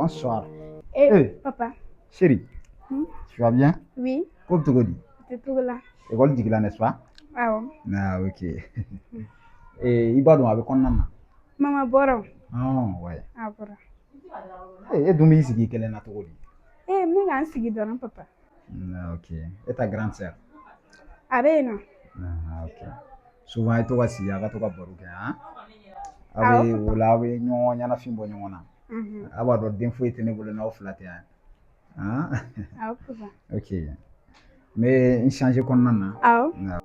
Bonsoir. Eh, Hey. papa. Chérie, Hmm? tu vas bien? Oui. Ko bɛ cogo di? Tɛ cogo la. École jiginna, n'est-ce pas? Awɔ. Ah, ok. Eh, i b'a dɔn a bɛ kɔnɔna na. Mama bɔra o. Ah, ouais. A bɔra. Eh, e dun b'i sigi i kelen na cogo di? Eh, n bɛ ka n sigi dɔrɔn, papa. Ah, ok. E ta grande sœur? A bɛ yen nɔ. Ah, ok. Souvent i to ka sigi a ka to ka baro kɛ, han? Aw Awɔ, bɛ papa. o la aw bɛ ɲɔgɔn ɲɛnafin bɔ ɲɔgɔn na. Mhm. A b'a dɔn den foyi tɛ ne bolo n'aw fila tɛ yan. Han? Awɔ, papa. Ok. N bɛ n changer kɔnɔna na. Awɔ.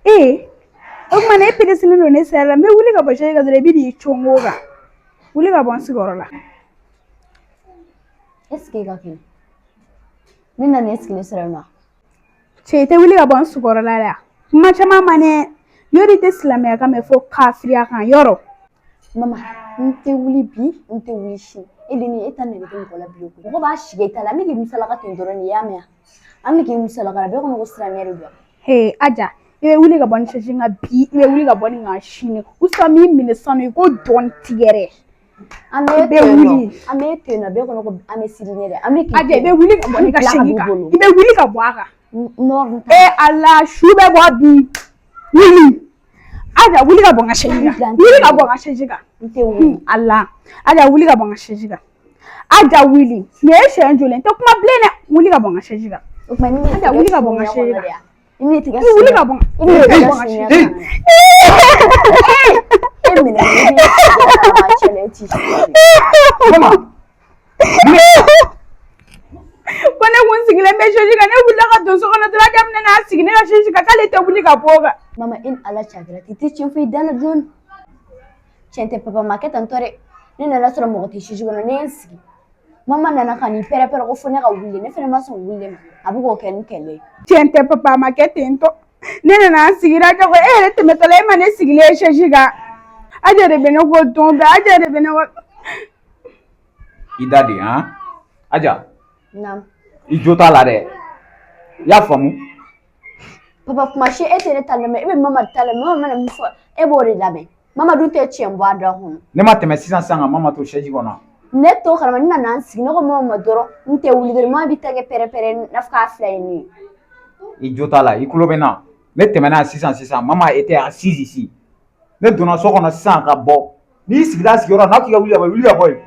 Ee, o tuma na e peresilen don ne sira la. N bɛ wuli ka bɔ chaise kan dɔrɔn, i bɛ n'i congo kan. Wuli ka bɔ n sigiyɔrɔ la. Est ce que e ka kɛnɛ? Ne nana e sigilen sɔrɔ yen nɔ. Cɛ, i tɛ wuli ka bɔ n sigiyɔrɔ la dɛ. Kuma caman ma ne yɔrɔ, i tɛ silamɛya kan mɛn fo kafiriya kan yɔrɔ. Mama, n tɛ wuli bi, n tɛ wuli sini. E de ni e ta nege tɛ mɔgɔ la bilen koyi. Mɔgɔ b'a sigi e ta la, an bɛ k'i musalaka ten dɔrɔn de, i y'a mɛn wa? An bɛ k'i musalaka la, bɛɛ kɔnɔ ko silamɛya de don. He, Aja, i bɛ wuli ka bɔ nin chaise kan bi, i bɛ wuli ka bɔ nin kan sini. Usa m'i minɛ sanu i ko dɔɔni tigɛrɛ. An bɛ I bɛ to yen nɔ, wuli. an bɛ to yen nɔ, bɛɛ kɔnɔ ko an bɛ siri ɲɛ dɛ. An bɛ k'i Aja, i bɛ wuli ka bɔ nin ka chaise kan. I bɛ wuli ka bɔ a kan. Nɔrɔ ta. E Ala, su bɛ bɔ bi. Wuli. Aja, wuli ka bɔ n ka chaise kan. Wuli ka bɔ n ka chaise kan. N tɛ wuli. Ala. Aja, wuli ka bɔ n ka chaise kan. Aja, wuli. Nin ye siɲɛ joli ye? N tɛ kuma bilen dɛ. Wuli ka bɔ n ka chaise kan. O tuma ni Aja, wuli ka bɔ n ka chaise kan. I m'i tigɛ I wuli ka bɔ. I m'i tigɛ bɔ n ka suɲɛ chaise kan. E minɛ i b'i tigɛ cɛ la, e t'i si. Mama. Ko ne kun sigilen bɛ chaise kan, ne wulila ka don so kɔnɔ dɔrɔn, Aja minɛ n'a sigi ne ka chaise kan k'ale tɛ wuli ka bɔ o kan. Mama, e ni Ala cɛ, a kɛra ten, i tɛ tiɲɛ fɔ i da la dɔɔni. Tiɲɛ tɛ, papa ma kɛ tan tɔ dɛ. Ne nana sɔrɔ mɔgɔ tɛ chaise kɔnɔ, ne ye n sigi. Mama nana ka n'i pɛrɛ-pɛrɛ ko fo ne ka wuli, ne fana ma sɔn wuli ma. A bɛ k'o kɛ ni kɛlɛ ye. Tiɲɛ tɛ, papa ma kɛ ten tɔ. Ne nana n sigira Aja ko e yɛrɛ tɛmɛtɔ la, e ma ne sigilen ye chaise kan. Aja de bɛ ne ko don bɛɛ, Aja de bɛ ne ko. I da de, han? Aja. Naamu. I jo t'a la dɛ. I y'a faamu? Papa, kuma si e tɛ ne ta lamɛn, e bɛ mama ta lamɛn. Mama mana min fɔ, e b'o de lamɛn. Mama dun tɛ tiɲɛ bɔ a da kɔnɔ. Ne ma tɛmɛ sisan sisan ka mama to chaise kɔnɔ. Ne t'o kalama, ne nana n sigi, ne ko mama ma dɔrɔn n tɛ wuli dɔrɔn, mama bɛ taa kɛ pɛrɛ-pɛrɛ n'a fɔ k'a filɛ ye nin ye. I jo t'a la, i tulo bɛ n na. Ne tɛmɛna sisan sisan, mama était assise ici. Ne donna so kɔnɔ sisan ka bɔ. N'i sigila sigiyɔrɔ n'a k'i ka wuli ka bɔ, wuli ka bɔ yen.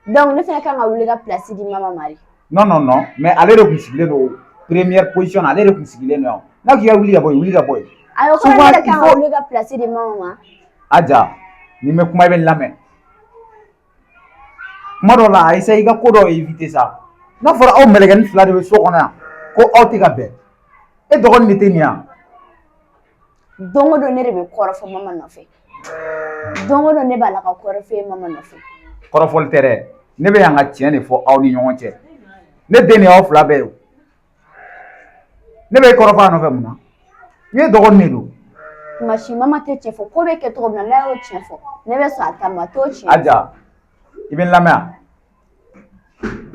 Donc ne fana kan ka wuli ka place di mama ma de. Non, non, non, mais ale de kun sigilen don première position na, ale de kun sigilen don yan. N'a k'i ka wuli ka bɔ yen, wuli ka bɔ yen. Ayi, o kɔrɔ ne de kan ka wuli ka place di mama ma. Aja, ni n bɛ kuma, i bɛ n lamɛn. Kuma dɔw la, a essaye i ka ko dɔw éviter sa. N'a fɔra aw mɛlɛkɛnin fila de bɛ so kɔnɔ yan, ko aw tɛ ka bɛn. E dɔgɔnin de tɛ nin yan. Don o don ne de bɛ kɔrɔfɔ mama nɔfɛ. Don o don ne b'a la ka kɔrɔfɔ mama nɔfɛ. Kɔrɔfɔli tɛ dɛ. Ne bɛ yan ka tiɲɛ de fɔ aw ni ɲɔgɔn cɛ. Ne den de y'aw fila bɛɛ ye. Ne bɛ e kɔrɔfɔ a nɔfɛ mun na? N ye dɔgɔnin de don. Tuma si mama tɛ tiɲɛ fɔ. Ko bɛ kɛ cogo min na, n'a y'o tiɲɛ fɔ, ne bɛ sɔn a ta ma, a t'o tiɲɛ. Aja, i bɛ n lamɛn wa?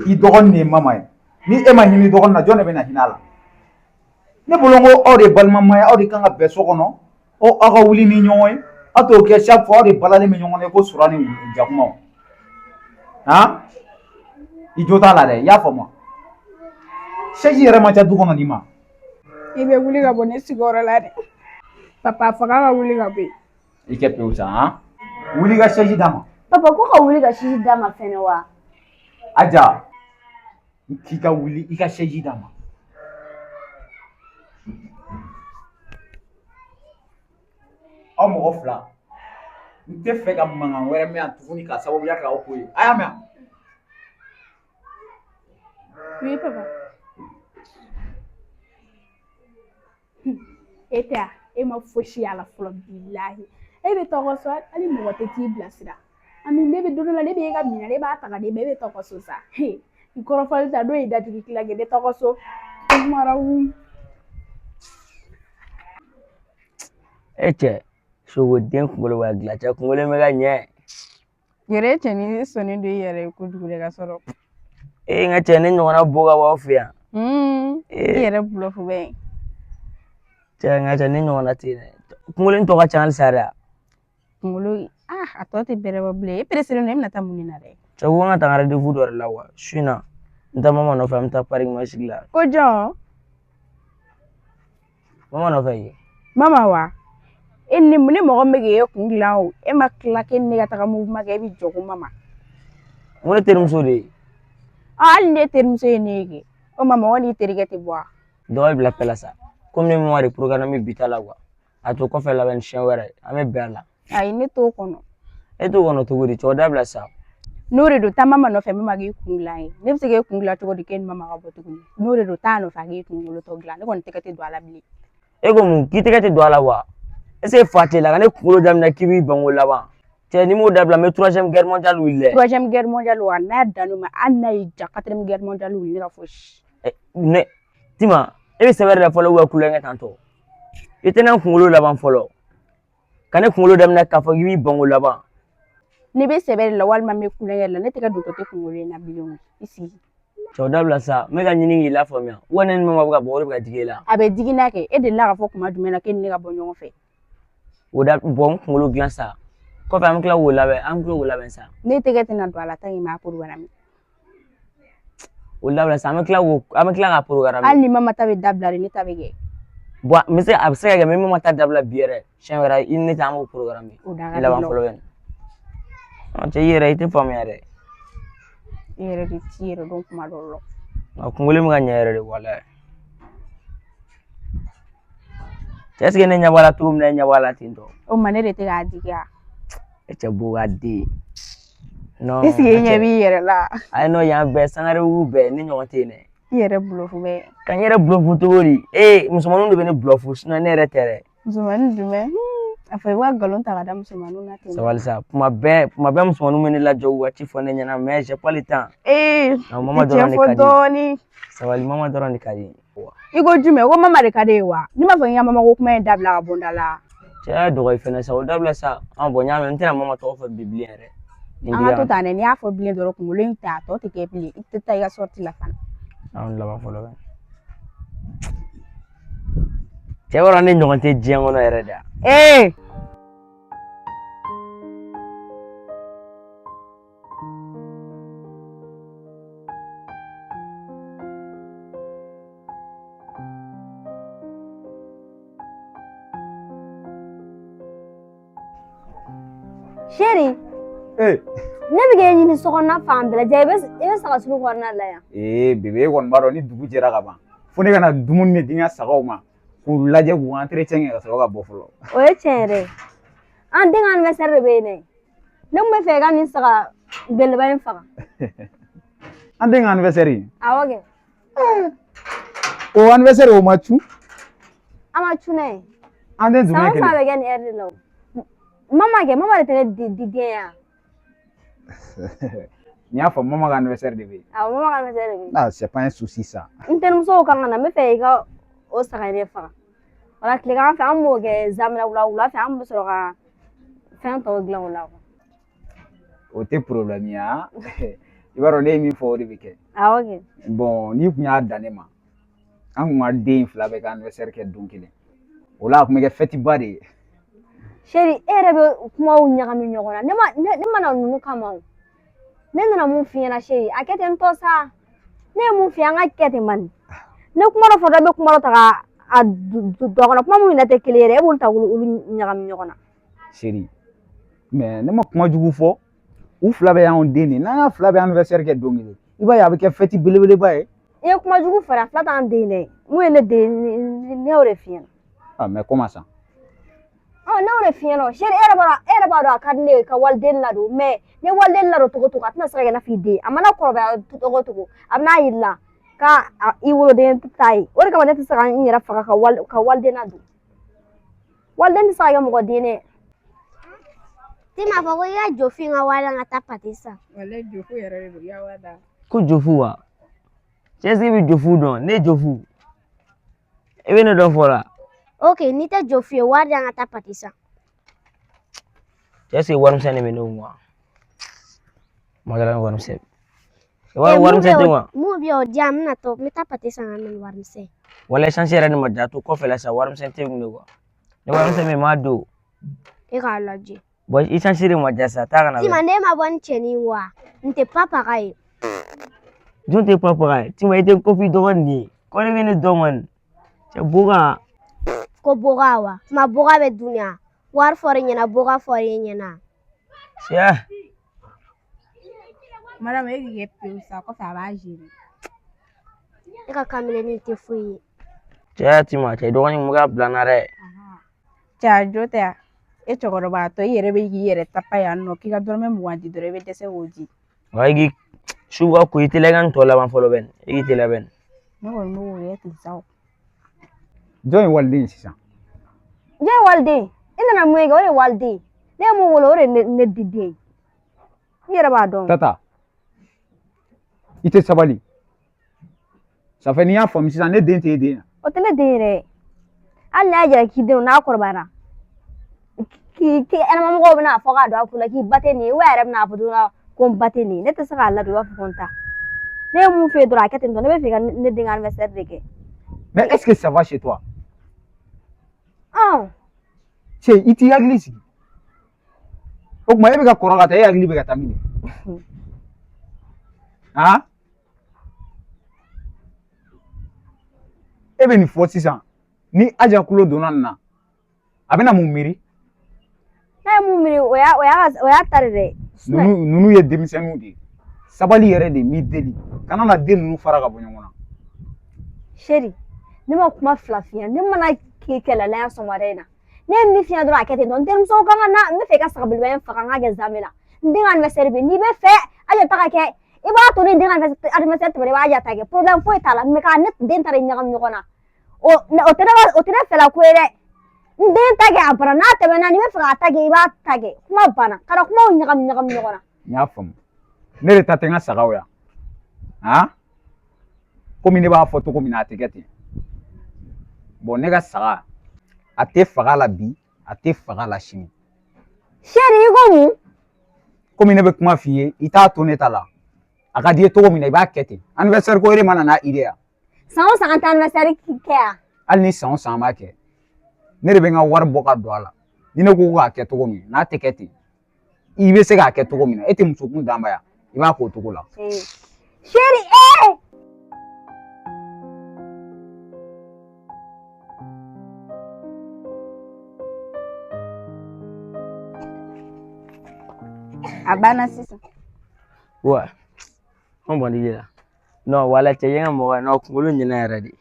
I dɔgɔnin de ye mama ye. Ni e ma hinɛ i dɔgɔnin na, jɔn de bɛ na hinɛ a la? Ne bolo ko aw de ye balimama ye, aw de kan ka bɛn so kɔnɔ, aw ka wuli ni ɲɔgɔn ye. Aw t'o kɛ, chaque fois aw de balalen bɛ ɲɔgɔn na ko sura ni jakumaw. Han, i jo t'a la dɛ, i y'a faamu wa? Chaise yɛrɛ man ca du kɔnɔ nin ma. I bɛ wuli ka bɔ ne sigiyɔrɔ la dɛ. Papa, fɔ k'a ka wuli ka bɔ yen. I kɛ pewu sa, han, wuli ka chaise d'a ma. Papa ko ka wuli ka chaise d'a ma fɛnɛ wa? Aja, k'i ka wuli i ka chaise d'a ma. Aw mɔgɔ fila, n tɛ fɛ ka mankan wɛrɛ mɛn yan tuguni k'a sababuya kɛ aw ko ye. A y'a mɛn? Oui, papa. E tɛ yan, e ma fosi y'a la fɔlɔ, bilahi. E bɛ tɔgɔ so, hali mɔgɔ tɛ t'i bilasira. Ami, ne bɛ don dɔ la, ne bɛ e ka minɛn, ne b'a ta ka d'e ma, e bɛ tɔgɔ so sa. I kɔrɔfɔli ta n'o ye datigi tila kɛ, ne tɔgɔ so. Mara wu. E cɛ, sogoden kunkolo bɛ ka dilan, cɛ kunkolo in bɛ ka ɲɛ. Yɛrɛ cɛnin sɔnnen don i yɛrɛ ye kojugu de ka sɔrɔ. E n ka cɛ, ne ɲɔgɔnna bɔ ka bɔ aw fɛ yan. I yɛrɛ bluff bɛ yen. Cɛ, n ka cɛ, ne ɲɔgɔnna tɛ yen dɛ. Kunkolo in tɔ ka ca halisa dɛ. Kunkolo, a tɔ tɛ bɛrɛ bɔ bilen. E pereselen don, e bɛna taa mun de la dɛ? Cɛ, ko n ka taa n ka rendez-vous dɔ de la wa. Su in na, n taa mama nɔfɛ, an bɛ taa Paris masigi la. Ko jɔn? Mama nɔfɛ yen. Mama wa? E ni ne mɔgɔ min bɛ k'e kun dilan o, e ma tila k'e ni ne ka taga mouvement kɛ, e bɛ jɔ ko mama. N ko ne terimuso de ye. Hali ne terimuso ye ne ye kɛ. O ma mɔgɔ n'i terikɛ tɛ bɔ wa? Dɔgɔ bila pɛla sa. Komi ne mama de programme bi ta la quoi. A to kɔfɛ labɛn ni siɲɛ wɛrɛ, an bɛ bɛn a la. Ayi, ne t'o kɔnɔ. E t'o kɔnɔ cogo di? Cɛw dabila sa. N'o de don, taa mama nɔfɛ, mama k'i kun dilan ye. Ne bɛ se k'e kun dilan cogo di k'e ni mama ka bɔ tuguni? N'o de don, taa nɔfɛ a k'e kunkolo tɔ dilan. Ne kɔni tɛgɛ tɛ don a la bilen. E ko mun? K'i tɛgɛ tɛ don a la wa? Est ce que fa t'e la ka ne kunkolo daminɛ k'i b'i ban ko laban? Cɛ, n'i m'o dabila, n bɛ troisième guerre mondiale wuli dɛ. Troisième guerre mondiale wa? N'a dann'o ma, hali n'a y'i ja quatrième guerre mondiale wuli, ne ka fosi. Ne Tima, e bɛ sɛbɛn de la fɔlɔ ou bien kulonkɛ tantɔ? I tɛ ne kunkolo laban fɔlɔ. Ka ne kunkolo daminɛ k'a fɔ k'i b'i ban ko laban. Ne bɛ sɛbɛ de la walima n bɛ kulonkɛ de la, ne tɛgɛ dontɔ tɛ kunkolo in na bilen o. I sigi. Cɛw dabila sa, n bɛ ka ɲini k'i lafaamuya. Wa ne ni mama bɛ ka bɔ, o de bɛ ka digi e la. A bɛ digi n'a kɛ, e delila k'a fɔ kuma jumɛn na k'e ni ne ka bɔ ɲɔgɔn fɛ? O da bɔn, n kunkolo dilan sa. Kɔfɛ an bɛ tila k'o labɛn, an bɛ tila k'o labɛn sa. Ne tɛgɛ tɛna don a la tant que m'a programme. O dabila sa, an bɛ tila k'o, an bɛ tila k'a programme. Hali ni mama ta bɛ dabila de, ne ta bɛ kɛ. Bon, n bɛ se, a bɛ se ka kɛ n bɛ mama ta dabila bi yɛrɛ. Siɲɛ wɛrɛ i ni ne ta, an b'o programme. O da ka di Laban fɔlɔ bɛ nin. Cɛ, i yɛrɛ i tɛ faamuya dɛ. I yɛrɛ de t'i yɛrɛ dɔn kuma dɔw la. Nka kunkolo in bɛ ka ɲɛ yɛrɛ de walayi. Cɛ, est ce que ne ɲɛ b'a la cogo min na, e ɲɛ b'a la ten tɔ? O ma ne de tɛ k'a digi a. E cɛ bo ka den. Non. Est ce que i ɲɛ b'i yɛrɛ la? Ayi non, yan bɛɛ sangarebugu bɛɛ ne ɲɔgɔn tɛ yen dɛ. I yɛrɛ bluff bɛ. Ka n yɛrɛ bluff cogo di? Ee, musomaninw de bɛ ne bluff, sinon ne yɛrɛ tɛ dɛ. Musomanin jumɛn? A fɔ i b'a nkalon ta ka da musomaninw na ten. Sabali sa, kuma bɛɛ kuma bɛɛ musomaninw bɛ ne lajɔ k'u ka ci fɔ ne ɲɛna, mais j'ai pas le temps. Ee, Non, mama dɔrɔn de ka di. Dɔɔni. Sabali, mama dɔrɔn de ka di. I ko jumɛn? Ko mama de ka di ye wa? Ne m'a fɔ n ka mama ko kuma in dabila ka bɔ n da la. Cɛ y'a dɔgɔ i fɛnɛ sa, o dabila sa. An bɔn, n y'a mɛn, n tɛna mama tɔgɔ fɔ bi bilen yɛrɛ. An ka to tan dɛ, n'i y'a fɔ bilen dɔrɔn kunkolo in ta, a tɔ tɛ kɛ bilen, i tɛ taa i ka sortie la fana. An laban fɔlɔ bɛ. Cɛ b'a dɔn ne ɲɔgɔn tɛ diɲɛ kɔnɔ yɛrɛ de. Ee. Chéri. Ee. Ne bɛ k'e ɲini sokɔnɔna fan bɛɛ lajɛ, i bɛ saga sulu kɔnɔna la yan. Ee bébé, e kɔni b'a dɔn ni dugu jɛra ka ban, fo ne ka na dumuni de di n ka sagaw ma k'u lajɛ k'u entretien kɛ ka sɔrɔ ka bɔ fɔlɔ. O ye tiɲɛ yɛrɛ ye. An den ka anniversaire de bɛ yen dɛ. Ne tun bɛ fɛ i ka nin saga belebeleba in faga. An den ka anniversaire? Awɔ kɛ. O anniversaire o ma cun? A ma cun dɛ. An den jumɛn kelen? San o san a bɛ kɛ nin heure de la o. Mama kɛ, mama de tɛ ne di den ya. N'i y'a fɔ mama ka anniversaire de bɛ yen. Awɔ, mama ka anniversaire de bɛ yen. Ah, c'est pas un souci ça. N terimusow kan ka na, n bɛ fɛ i ka o saga in de faga. Wala tilegan fɛ an b'o kɛ zamɛ wula wula fɛ, an bɛ sɔrɔ ka fɛn tɔw dilan o la. O tɛ problème ye ah. I b'a dɔn ne ye min fɔ o de bɛ kɛ. Awɔ kɛ. Bon, n'i kun y'a dan ne ma, an kun ka den fila bɛɛ ka anniversaire kɛ don kelen. O la a kun bɛ kɛ fête ba de ye. Chéri, e yɛrɛ bɛ kumaw ɲagami ɲɔgɔn na. Ne ma na ninnu kama o. Ne nana mun f'i ɲɛna chéri, a kɛ ten tɔ sa. Ne ye mun f'i ye, an ka kɛ ten bani. Ne kuma dɔ fɔ dɔ bɛ kuma dɔ ta ka a don a kɔnɔ, kuma mun yɛrɛ tɛ kelen ye dɛ, e b'olu ta k'olu ɲagami ɲɔgɔn na. Chéri, mais ne ma kuma jugu fɔ. U fila bɛɛ y'anw den de ye. N'an y'a fila bɛɛ anniversaire kɛ don kelen, i b'a ye a bɛ kɛ fête belebeleba ye. I ye kuma jugu fɔ dɛ, a fila t'an den dɛ. Mun ye ne den, ne y'o de f'i ɲɛna. Ah, mais comment ça? Ne y'o de f'i ɲɛna. Chéri, e yɛrɛ b'a dɔn a ka di ne ye ka waliden ladon, mais ne waliden ladon cogo cogo, a tɛna se ka kɛ i n'a fɔ i den. A mana kɔrɔbaya cogo cogo, a bɛna yir'i la k'a i woloden t'a ye. O de kama ne tɛ se ka n yɛrɛ faga ka waliden ladon. Waliden tɛ se ka kɛ mɔgɔ den dɛ. Ti m'a fɔ ko i ka jofin ka wari ka taa pati san. Walayi jofu yɛrɛ de don, i ka wari d'a ma. Ko jofu wa? Cɛ, est-ce que i bɛ jofu dɔn? Ne jofu. E bɛ ne dɔn fɔlɔ. Ok, n'i tɛ jofin ye, wari di an ka taa pate san. Cɛ, est-ce que warimisɛn de bɛ ne kun wa? Ma kɛra ni warimisɛn. Eh, mun Warimisɛn bɛ tɛ o wa? Mun bɛ yen o di yan, n bɛna to, n bɛ taa pate san ka na ni warimisɛn ye. Wala essence yɛrɛ de ma diya to kɔfɛ la sa, warimisɛn tɛ kun de quoi. Ni warimisɛn bɛ yen, n m'a don. E k'a lajɛ. Bon, essence de ma diya sa, taa ka na. Tima, ne ma bɔ ni cɛnin ye wa? N tɛ papaga ye. Jɔn tɛ papaga ye? Tima, i tɛ kofi dɔgɔnin nin ye. Kɔri bɛ ne dɔn kɔni. Cɛ boka. Ko boka wa? Tuma boka bɛ dun yan. Wari fɔr'i ɲɛna, boka fɔr'i ɲɛna. Cɛ. Madame, e k'i kɛ pewu sa, kɔfɛ a b'a gérer. E ka kamelennin tɛ foyi ye. Cɛ Tima, cɛ dɔgɔnin mun ka bila n na dɛ. Cɛ, a jo tɛ yan. E cɛkɔrɔbatɔ, i yɛrɛ bɛ k'i yɛrɛ tapa yan nɔ k'i ka dɔrɔmɛ 20 di dɔrɔn, i bɛ dɛsɛ k'o di. Wa i k'i su ka ko i teliya, i ka nin tɔ laban fɔlɔ bɛ i k'i teliya bɛ. Ne kɔni b'o kɛ ten sa o. Jɔn ye waliden ye sisan? Jɔn ye waliden? I nana mun kɛ? O de ye waliden ye. Ne ye mun wolo, o de ye ne di den ye. I yɛrɛ b'a dɔn. Tata, i tɛ sabali. Ça fait n'i y'a faamu sisan, ne den tɛ e den ye. O tɛ ne den yɛrɛ ye. Hali n'a y'a jira k'i den n'a kɔrɔbayara, k'i kɛnɛmamɔgɔw bɛna fɔ k'a don a kun na k'i ba tɛ nin ye, wa yɛrɛ bɛna fɔ don dɔ la ko n ba tɛ nin ye. Ne tɛ se k'a ladon i b'a fɔ ko n ta. Ne ye mun f'e ye dɔrɔn, a kɛ ten tɔ. Ne bɛ fɛ ka ne den ka anniversaire de kɛ. Mais est-ce que ça va chez toi? Ɔn. Cɛ, i t'i hakili sigi. O tuma e bɛ ka kɔrɔ ka taa, e hakili bɛ ka taa min de? Han? E bɛ nin fɔ sisan, ni Aja kulo donna nin na, a bɛna mun miiri? N'a ye mun miiri, o y'a ta de dɛ. Ninnu ye denmisɛnninw de ye. Sabali yɛrɛ de m'i deli. Kana na den ninnu fara ka bɔ ɲɔgɔn na. Chéri, ne ma kuma fila f'i ɲɛna. Ne mana k'i kɛlɛ la yan sɔgɔmada in na, ne ye min f'i ɲɛna dɔrɔn, a kɛ ten tɔ. N terimuso kan ka na, n bɛ fɛ i ka saga belebeleba in faga, n k'a kɛ zamɛ la. N den ka anniversaire bɛ yen. N'i bɛ fɛ Aja ta ka kɛ, i b'a to ni den ka anniversaire tɛmɛna, i b'a Aja ta kɛ. Problème foyi t'a la, mais k'a ne den ta de ɲagami ɲɔgɔn na, o tɛ ne o tɛ ne fɛla ko ye dɛ. N den ta kɛ, a banna. N'a tɛmɛna, n'i bɛ fɛ k'a ta kɛ, i b'a ta kɛ. Kuma banna. Kana kumaw ɲagami ɲagami ɲɔgɔn na. N y'a faamu. Ne de ta tɛ n ka sagaw ya. Han? Komi ne b'a fɔ cogo min na, a tɛ kɛ ten. Bon, ne ka saga, a tɛ faga la bi, a tɛ faga la sini. Chéri, i ko mun? Komi ne bɛ kuma f'i ye, i t'a to ne ta la. A ka di i ye cogo min na, i b'a kɛ ten. Anniversaire ko e de ma na n'a idée ya. San o san an tɛ anniversaire kɛ yan. Hali ni san o san an b'a kɛ, ne de bɛ n ka wari bɔ ka don a la. Ni ne ko k'a kɛ cogo min, n'a tɛ kɛ ten, i bɛ se k'a kɛ cogo min na, e tɛ muso kun danba ya, i b'a k'o cogo la. Chéri, ee. A banna sisan. Wa an bɔn de la. Non, wala cɛ ye n ka mɔgɔ ye, non, kunkolo ɲɛna yɛrɛ de.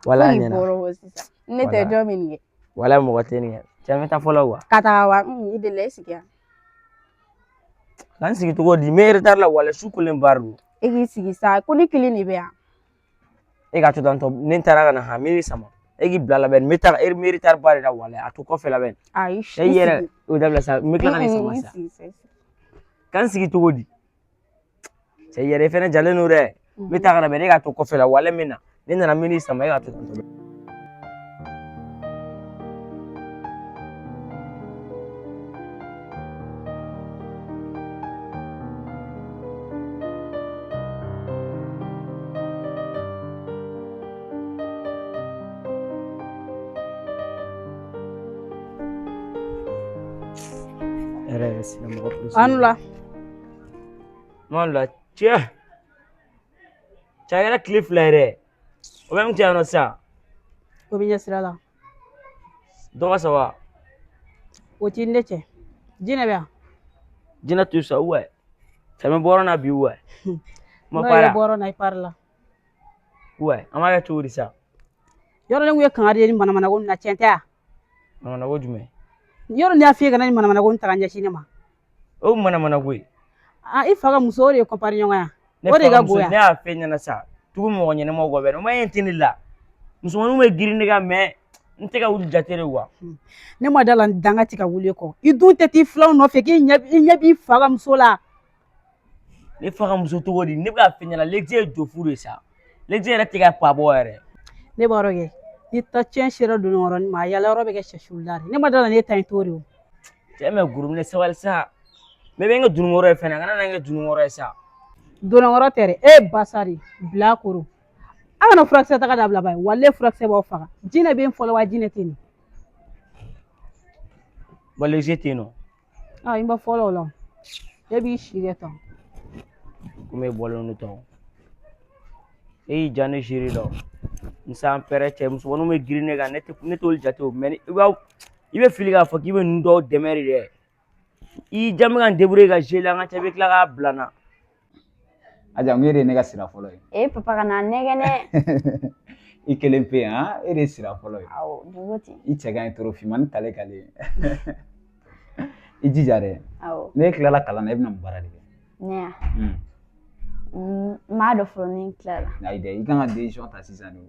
Wala Fo k'i ɲɛna. bɔrɔ bɔ sisan. Ne tɛ Wala. jɔn bɛ nin kɛ? Wala mɔgɔ tɛ nin kɛ. Cɛ, n bɛ taa fɔlɔ wa? Ka taga wa? I delila, i sigi yan. Ka n sigi cogo di? N bɛ retard la, wala su kolen baara don. E k'i sigi sa, ko ne kelen de bɛ yan. E ka to tan tɔ, ne taara ka na han, n bɛ sama. E k'i bila labɛn, n bɛ taa, e bɛ retard ba de la, wala a to kɔfɛ labɛn. Ayi, E yɛrɛ o dabila sa, n bɛ tila ka n'i sama i sa. sigi sa, i sigi. Ka n sigi cogo di? Cɛ yɛrɛ, i fɛnɛ jalen don dɛ. N bɛ taa ka na bɛn, ne k'a to kɔfɛ la, wala n bɛ na. Ne nana, n bɛ n'i sama, e k'a to tan tɔ. Yɛrɛ yɛrɛ sina mɔgɔ plus. An la. Man la cɛ. Cɛ, a kɛra tile 2 yɛrɛ. O bɛ mun kɛ yan nɔ sisan? O bɛ ɲɛ sira la. Dɔgɔ saba. O t'i ni ne cɛ. Jinɛ bɛ yan. Jinɛ to sa wɛ. Sami bɔrɔ na bi wɛ. Ma N'o ye para. bɔrɔ na, i pari la. Wɛ, an b'a kɛ cogo di sa? Yɔrɔ ne kun ye kangari ye ni manamanako nin na, tiɲɛ tɛ wa? Manamana ko jumɛn? Yɔrɔ ne y'a f'i ye kana ni manamanako nin ta ka ɲɛsin ne ma. O manamana ko ye. Ah, i fa ka muso, o de ye kɔnpari ɲɔgɔn ya. Ne O de fa ka ka muso, goya. ne y'a f'e ɲɛna sa. Tugu mɔgɔ ɲɛnɛmaw kɔ bɛ. O ma ye tɛ ne la. Musomaninw bɛ girin ne kan mɛ n tɛ ka wuli jate de wa. Ne ma da la danga ti ka wuli kɔ. I dun tɛ t'i filanw nɔfɛ k'i ɲɛ i ɲɛ b'i fa ka muso la. Ne fa ka muso cogo di? Ne bɛ k'a f'i ɲɛna, Lexi ye jofu de sa. Lexi yɛrɛ tɛ ka pa bɔ yɛrɛ. Ne b'a dɔn kɛ. Ni ta tiɲɛ sera dononkɔrɔnin ma, a yala yɔrɔ bɛ kɛ sɛsulula de. Ne ma da la ne ta in t'o de o. Cɛ mɛ guruminɛ sabali sa. Mɛ bɛ n kɛ dununkɔrɔ ye fɛnɛ, kana na n kɛ dununkɔrɔ ye sa. Dononkɔrɔ tɛ dɛ, e ye basa de bila koro. A kana furakisɛ taga dabila ba ye, walayi furakisɛ b'aw faga. Jinɛ bɛ yen fɔlɔ wa jinɛ tɛ yen? Balise tɛ yen nɔ. Ah, i ma fɔlɔ o la. E b'i si kɛ tan. Komi e bɔlen don tan. E y'i ja ne seere la. N san pɛrɛ cɛ musomaninw bɛ girin ne kan ne tɛ ne t'olu jate o mɛ i b'a i bɛ fili k'a fɔ k'i bɛ ninnu dɔw dɛmɛ de dɛ. I y'i ja n bɛ ka n débrouiller ka la an ka cɛ i bɛ tila k'a bila n na. Aja n ko e de ye ne ka sira fɔlɔ ye. E papa kana nɛgɛ nɛ. I kelen pe han e de ye sira fɔlɔ ye. Awɔ dugu ten. I cɛ ka ɲi trop finmani kale kale. I jija dɛ. Awɔ. N'e tilala kalan na e bɛna mun baara de kɛ? Ne ya. N m'a dɔn fɔlɔ ni n tilala. Ayi dɛ i kan ka décision ta sisan de o.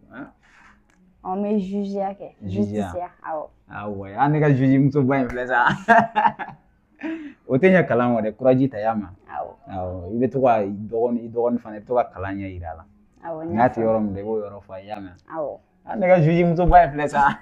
Ɔ n bɛ jugeya kɛ. Jugeya. Justice awɔ. Awɔ an ne ka juge musoba in filɛ sa. O tɛ ɲɛ kalan kɔ dɛ courage ta y'a ma. Awɔ. Awɔ i bɛ to ka i dɔgɔnin i dɔgɔnin fana i bɛ to ka kalan ɲɛ yira a la. Awɔ n N'a y'a tɛ faamu. yɔrɔ min na i b'o yɔrɔ fɔ a ye i y'a mɛn. Awɔ. An ne ka juge musoba in filɛ sa.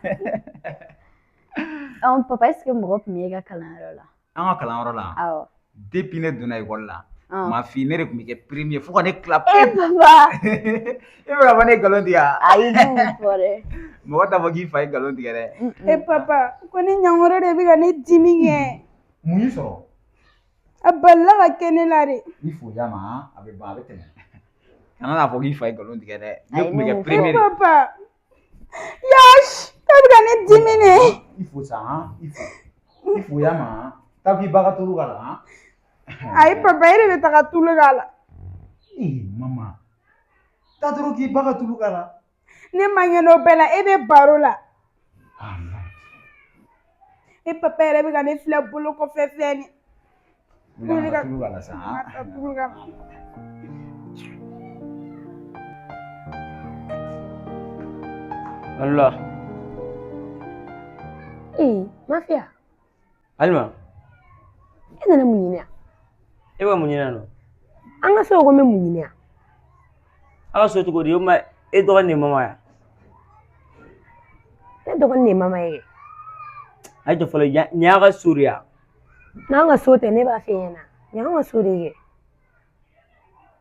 Ɔ papa est ce que mɔgɔ tun bɛ e ka kalanyɔrɔ la? An ka kalanyɔrɔ la. Awɔ. Depuis ne donna ekɔli la. Ɔn. Ma fille ne de tun bɛ kɛ premier fo ka ne tila E pewu. papa. E bɛ ka fɔ ne ye nkalon tigɛ wa? Ayi ne m'o fɔ dɛ. Mɔgɔ t'a fɔ k'i fa ye nkalon tigɛ dɛ. E papa, ko ni ɲankɔrɔ de bɛ ka ne dimi kɛ. Mun y'i sɔrɔ? A balila ka kɛ ne la de. I fo ya ma a bɛ ban a bɛ tɛmɛ. Kana n'a fɔ k'i fa ye nkalon tigɛ dɛ. Ne Ayi tun bɛ ne kɛ m'o fɔ. premier de. Papa. Yash, e bɛ ka ne dimi de. I fo sa han i fo. I fo ya ma taa k'i ba ka tulu k'a la han. Ayi papa, e de bɛ taga tulu k'a la. Ee mama taa dɔrɔn k'i ba ka tulu k'a la. Ne ma ɲɛnɛ o bɛɛ la, e bɛ baro la. Ah, E papa yɛrɛ bɛ ka ne filɛ bolo kɔfɛ fɛn ni. Wuli ka tulu k'a la sa han. Ka tulu k'a la. Alula. Ee mafiya. Alima. E nana mun ɲini yan? E bɛ mun ɲini yan nɔ? An ka so ko n bɛ mun ɲini yan? Aw ka so cogo di? O ma e dɔgɔnin de ye mama ye. Ne dɔgɔnin de ye mama ye kɛ. A ye jɔ fɔlɔ nin y'a ka so de ye. N'an ka so tɛ ne b'a f'e ɲɛna. Nin y'an ka so de ye kɛ.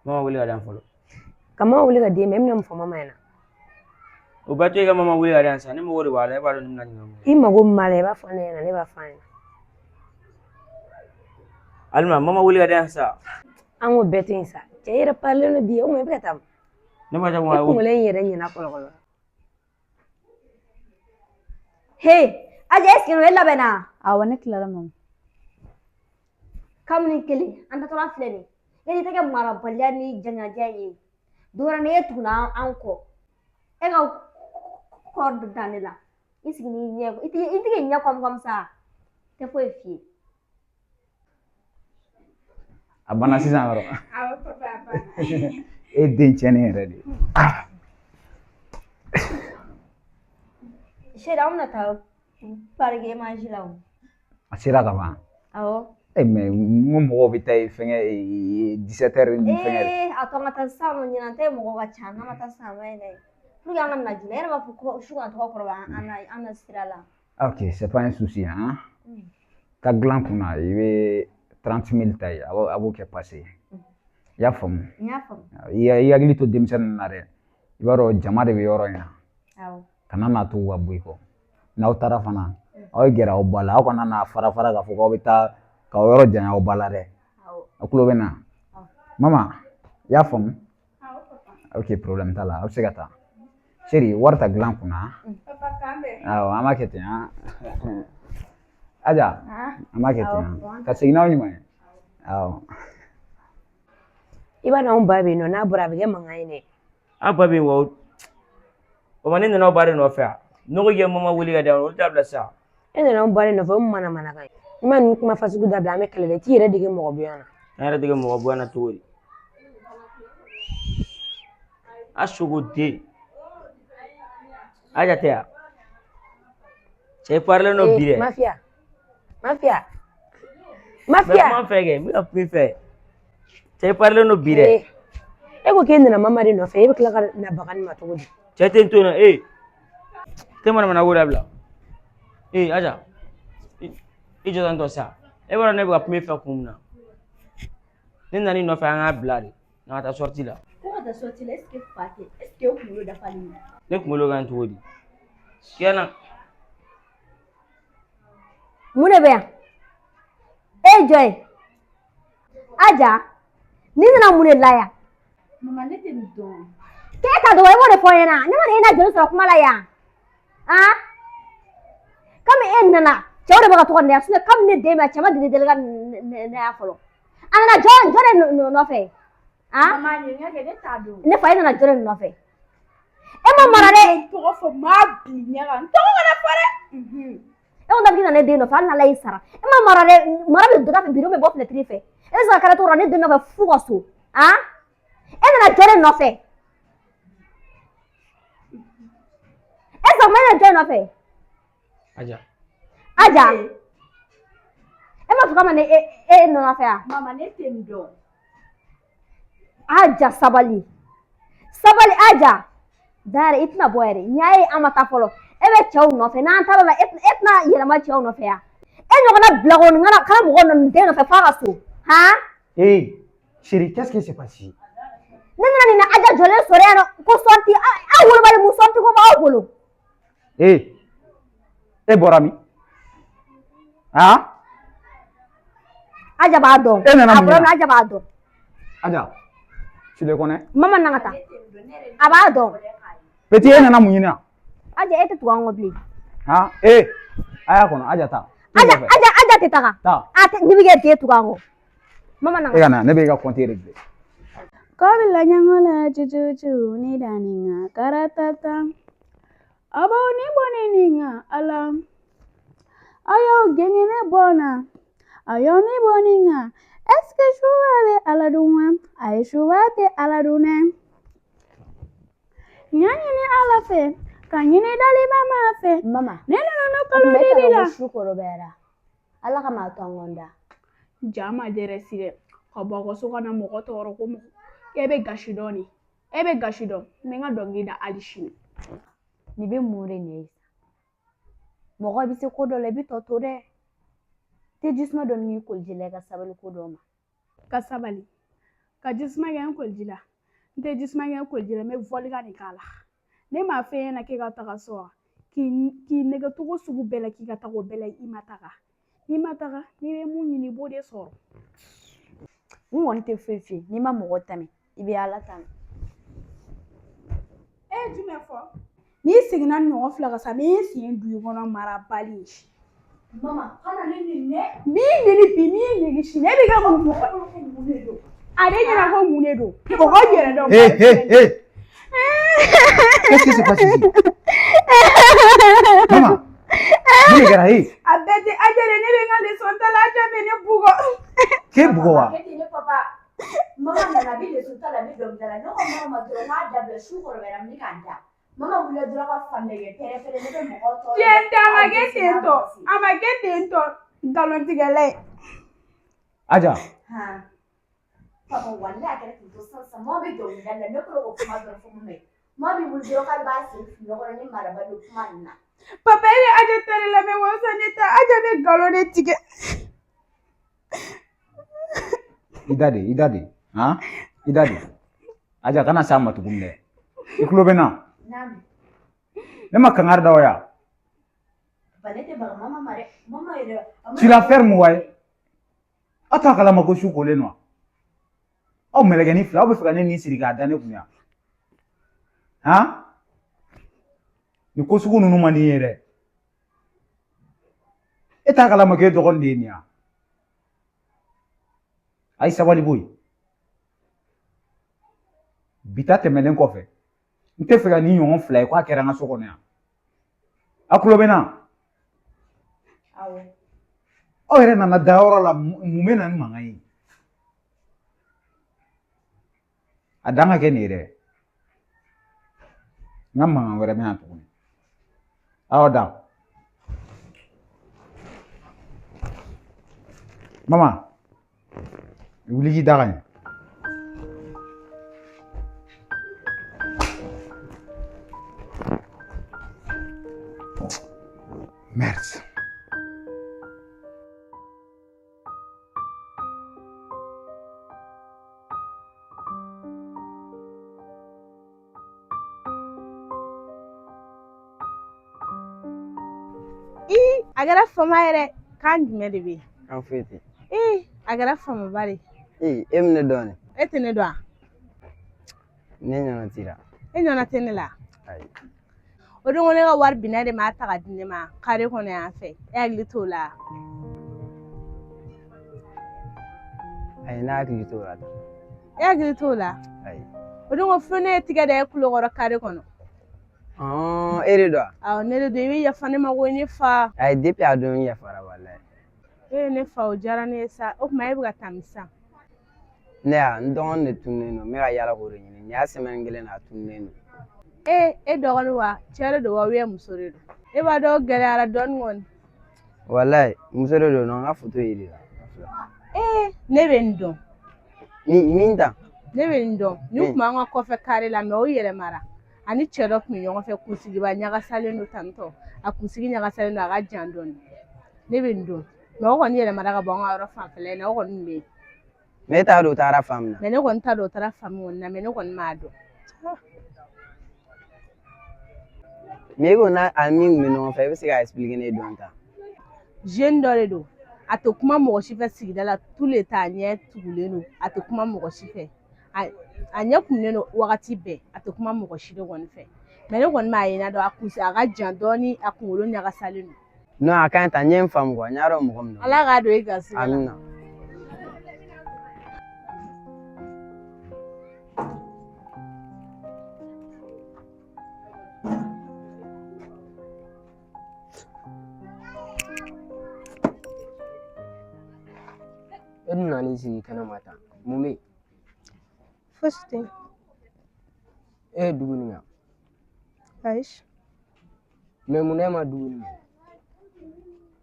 Mama wele ka di yan fɔlɔ. Ka mama wele ka d'e ma e bɛna mun fɔ mama ɲɛna? O bɛɛ to e ka mama wele ka di yan sa ne mago de b'a la e b'a dɔn ne bɛna ɲininka mun I mago min b'a la i b'a fɔ ne ɲɛna ne b'a fɔ a ɲɛna. Alima mama wele ka di yan sa. An k'o bɛɛ to yen sa. Cɛ e yɛrɛ parilen don bi o kuma e bɛ ka taa mun? Ne ma taa E mun kunkolo in yɛrɛ ɲɛna kɔlɔkɔlɔ. He, Aja est ce que e labɛnna? Awɔ ne tilala mama. Kabini kelen an taatɔla filɛ nin ye. E tɛ kɛ marabaliya ni jaɲaja ye. Don wɛrɛ ni e tuguna an kɔ, e ka kɔ da ne la. I sigi n'i ɲɛ i tɛ k'i ɲɛ kɔmi kɔmi sa. Tɛ foyi f'i ye. A banna sisan yɔrɔ. Awɔ papa, a banna. E den tiɲɛnen yɛrɛ de. Chérie, an bɛna taa parc image la o. A sera ka ban. Awɔ. E mɛ n ko mɔgɔw bɛ taa yen fɛngɛ 17 heures ni fɛngɛ. Ee, a to an ka taa sisan nɔ ɲinan tɛ mɔgɔ ka ca n'an ma taa sisan a ma ɲi dɛ. Pour que an ka na joona, e yɛrɛ b'a fɔ ko su kana tɔgɔ kɔrɔbaya an na sira la. Ok, c'est pas un souci hein. Taa dilan kunna i bɛ 30 000 ta yen a b'o kɛ passe ye. I y'a faamu? N y'a faamu. I hakili to denmisɛnnin na dɛ. I b'a dɔn jama de bɛ yɔrɔ in na. Awɔ. Kana n'a to u ka bɔ i kɔ. N'aw taara fana aw ye gɛrɛ aw ba la aw kana n'a fara fara k'a fɔ k'aw bɛ taa k'aw yɔrɔ janya aw ba la dɛ. Awɔ. Aw tulo bɛ n na? Mama i y'a faamu? Ok problème t'a la aw bɛ se ka taa. Chérie wari ta dilan kunna. Papa k'an bɛn. Awɔ an b'a kɛ ten han. Aja an b'a kɛ ten han. Ka segin n'aw ɲuman ye. Awɔ. I b'a dɔn anw ba bɛ yen nɔ n'a bɔra a bɛ kɛ mankan ye dɛ. An ba bɛ yen wa o ma ne nana aw ba de nɔfɛ yan. Ne ko k'i ka mama wele ka di yan olu t'a bila sa. E nana anw ba de nɔfɛ o mana manakan ye. I ma ninnu kuma fasugu dabila an bɛ kɛlɛ dɛ i t'i yɛrɛ dege mɔgɔ bonya na. An yɛrɛ dege mɔgɔ bonya na cogo di? A sogo den. Aja tɛ yan. Cɛ parilen don bi dɛ. Mafiya. Mafiya. N bɛ Mafiya. kuma n fɛ kɛ n bɛ ka kuma i fɛ. Cɛ parilen don bi dɛ. E ko k'e nana mama de nɔfɛ e bɛ tila ka na baga ne ma cogo di? Cɛ tɛ n to yen nɔ ee. Tɛ manamana ko dabila. Ee Aja, i jɔ tantɔ sa. E b'a dɔn ne bɛ ka kuma e fɛ kun min na. Ne nan'i nɔfɛ an k'a bila de. N'an ka taa sortie la. Ko ka taa sortie la, est ce que fa tɛ? Est ce que o kunkolo dafalen don? Ne kunkolo ka ɲi cogo di? Tiɲɛna. Mun de bɛ yan? E ye jɔn ye? Aja, n'i nana mun de la yan? Mama ne tɛ nin dɔn. K'e t'a dɔn wa? E b'o de fɔ n ɲɛna. Ne ma na e n'a joli sɔrɔ kuma la yan. Han? Komi e nana, cɛw de bɛ ka to ka na yan. Sinon komi ne den bɛ yan, cɛ ma deli ka na yan fɔlɔ. A nana jɔn de nɔfɛ? Han? Mama ɲininka kɛ ne t'a dɔn. Ne fa e nana jɔn de nɔfɛ? E ma mara dɛ. N tɔgɔ fɔ n b'a bin ɲɛ kan. N tɔgɔ kana fɔ dɛ. E ko k'i nana ne den nɔfɛ hali n'Ala y'i sara. E ma mara dɛ. Mara bɛ don da fɛ, bidon bɛ bɔ fenêtre fɛ. E bɛ se ka kɛnɛ cogo ne den nɔfɛ f'u ka so. Han? E nana jɔn de nɔfɛ? E sɔgɔma e nana jɔn de nɔfɛ? Aja. Aja. E ma fɔ k'a ma ne e nɔfɛ yan? Mama ne tɛ nin dɔn. Aja sabali. Sabali Aja. Da yɛrɛ i tɛna bɔ yɛrɛ. N'i y'a ye an ma taa fɔlɔ. E bɛ cɛw nɔfɛ n'an taara o la e tɛna yɛlɛma cɛw nɔfɛ yan. E ɲɔgɔnna bilakoronin kana mɔgɔ nɔ den nɔfɛ f'a ka so. Han? Hey, chérie, qu'est-ce qui s'est passé? Ne nana nin na Aja jɔlen sɔrɔ yan nɔ ko sortie aw wolobali mun sortie ko b'aw bolo. Hey, e bɔra min? Han? Aja b'a dɔn. E nana mun A bɔra na? min Aja b'a dɔn. Aja, tu le connais? Mama na ka taa. A b'a dɔn. Petit, e nana mun ɲini yan? Aja e tɛ tugu an kɔ bilen. Han? Eh, a y'a kɔnɔ, Aja taa. Aja Aja Aja tɛ taga. Taa. A tɛ ni bɛ kɛ den tugu an kɔ. Mama na E ka na, ne bɛ e ka compte régler. Kɔbila ɲaŋola cucucu ni daninga karatata. Abaw ni bɔnni ninga ala. Ayo gengene bɔna. Ayo ni bɔnni nga. Est-ce que suba bɛ ala dun wa? Ayi suba tɛ ala dun dɛ. N y'a ɲini Ala fɛ ka ɲini daliba ma fɛ. Mama. Ne nana kalo O tuma e de t'a bi dɔn la. ko su kɔrɔbayara. Ala kama a to an kɔn da. Ja ma dɛrɛsi dɛ. Ka bɔ aw ka so ka na mɔgɔ tɔɔrɔ ko mɔgɔ. E bɛ gasi dɔn de. E bɛ gasi dɔn. N bɛ n ka dɔnkili da hali sini. Nin bɛ mun de ɲɛ ye? Mɔgɔ bɛ se ko dɔ la i bɛ tɔ to dɛ. Tɛ jisuma dɔ n'i koliji la i ka sabali ko dɔ ma. Ka sabali. Ka jisuma kɛ n koliji la. N tɛ jisuma kɛ n koliji la, n bɛ vɔlika de k'a la. Ne m'a f'e ɲɛna k'e ka taga so wa? K'i nɛgɛ cogo sugu bɛɛ la k'i ka taga o bɛɛ la i ma taga. N'i ma taga, n'i bɛ mun ɲini i b'o de sɔrɔ. N kɔni tɛ foyi f'i ye n'i ma mɔgɔ tanu i bɛ Ala tanu. E ye jumɛn fɔ? N'i seginna ni ɲɔgɔn fila kan sa, n b'i sen don i kɔnɔ marabali ye. Mama kana ne neni dɛ. N b'i neni bi n b'i neni sini e bɛ kɛ mun mɔgɔ ale ɲɛna ko mun de don mɔgɔ yɛrɛ dɔn. Hey, hey, hey. Qu'est-ce qui se passe ici? Maman, mun de kɛra? Hey, A bɛɛ tɛ Aja de ne bɛ n ka leçon ta la Aja bɛ ne bugɔ. k'e bugɔ wa? Kɛ ten ne papa. Mama nana a bɛ leçon ta la a bɛ dɔnkili da la ne ko mama ma dɔrɔn k'a dabila su kɔrɔbayara n bɛ ka n da. Mama wulila dɔrɔn ka fan bɛɛ kɛ pɛrɛ-pɛrɛ ne bɛ mɔgɔw tɔɔrɔ. Tiɲɛ tɛ a ma kɛ ten tɔ a ma kɛ ten tɔ nkalontigɛla ye. Aja, Han. Papa walahi a kɛra ten tɔ sisan sisan mama bɛ dɔnkili da la ne kɔrɔ ko kuma dɔrɔn fɔ mama ye. Mama bɛ wuli dɔrɔn k'ale b'a sen fili ɲɔgɔn na ni marabali o kuma ninnu na. Papa e bɛ Aja ta de lamɛn wa sa ne ta Aja bɛ nkalon de tigɛ. I da de, i da de. Han? I da de. Aja kana s'a ma tuguni dɛ. I tulo bɛ n na? Naamu. Ne ma kangari da o ya. Papa ne tɛ baga mama ma dɛ. Mama yɛrɛ. a ma- Tu la fermes wa ye? Aw t'a kalama ko su kolen don wa? Aw mɛlɛkɛnin fila, aw bɛ fɛ ka ne ni siri k'a da ne kun yan. Han? Nin ko sugu ninnu man di n ye dɛ. E t'a kalama k'e dɔgɔnin de ye nin ye wa? A ye sabali bɔ yen. Bi ta tɛmɛnen kɔfɛ, n tɛ fɛ ka nin ɲɔgɔn fila ye k'a kɛra n ka so kɔnɔ yan. A tulo bɛ n na? Awɔ. Aw yɛrɛ nana da yɔrɔ la mun bɛ na ni mankan ye? A dan ka kɛ nin ye dɛ. N ka mankan wɛrɛ bɛ na tuguni. Aw da. Mama, wuli k'i da ka ɲɛ. A kɛra fama yɛrɛ kan jumɛn de bɛ yen? Kan foyi tɛ. Ee, a kɛra famaba de. Ee, e bɛ ne dɔn ne? E tɛ ne dɔn wa? Ne ɲɔgɔn t'i la. E ɲɔgɔnna tɛ ne la? Ayi. O don ko ne ka wari binna de m'a ta ka di ne ma kare kɔnɔ yan fɛ. E hakili t'o la? Ayi, ne hakili t'o la. E hakili t'o la? Ayi. O don ko fo ne ye tigɛ da e tulo kɔrɔ kare kɔnɔ. Ɔn, e de don wa? Awɔ, ne de don. I bɛ yafa ne ma ko ne fa. Ayi, depuis a don n yafara walayi. E ye ne fa, o diyara ne ye sa. O tuma e bɛ ka taa min sisan? Ne y'a n dɔgɔnin de tununnen don, n bɛ ka yaala k'o de ɲini. Nin y'a semaine kelen na a tununnen don. Ee, e dɔgɔnin wa? Cɛ de don wa ou muso de don? E b'a dɔn o gɛlɛyara dɔɔnin kɔni. Walayi, muso de don, n ka foto yir'i la. Ee, ne bɛ nin dɔn. Ni min ta? Ne bɛ nin dɔn. Nin tun b'an ka kɔfɛ kare la mɛ o yɛlɛmara. Ani cɛ dɔ tun bɛ ɲɔgɔn fɛ, kunsigiba ɲagasalen don tantɔ. A kunsigi ɲagasalen don, a ka jan dɔɔnin. Ne bɛ nin dɔn. Mɛ o kɔni yɛlɛmara ka bɔ an ka yɔrɔ fanfɛla in na, o kɔni tun bɛ yen. Mɛ e t'a dɔn o taara fan min na. Mɛ ne kɔni t'a dɔn o taara fan min kɔni na, mɛ ne kɔni m'a dɔn. Mɛ e ko n'a a min tun bɛ ɲɔgɔn fɛ, e bɛ se k'a expliquer ne ye dɔɔnin tan. Jeune dɔ de don. A tɛ kuma mɔgɔ si fɛ sigida la, tout le temps a ɲɛ tugulen don, a tɛ kuma mɔgɔ si fɛ. A ɲɛ kumunen don wagati bɛɛ, a tɛ kuma mɔgɔ si de kɔni fɛ. Mɛ ne kɔni m'a ye n'a dɔn, a kunsi a ka jan dɔɔnin, a kunkolo ɲagasalen don. Non, a ka ɲi tan, n ye n faamu quoi, n y'a dɔn mɔgɔ min don. Ala k'a don i garisigɛ la. Amina. E dun nan'i sigi kɛnɛma tan, mun bɛ yen? Fosi tɛ yen. E ye dumuni kɛ? Ayi. Mɛ mun na e ma dumuni kɛ?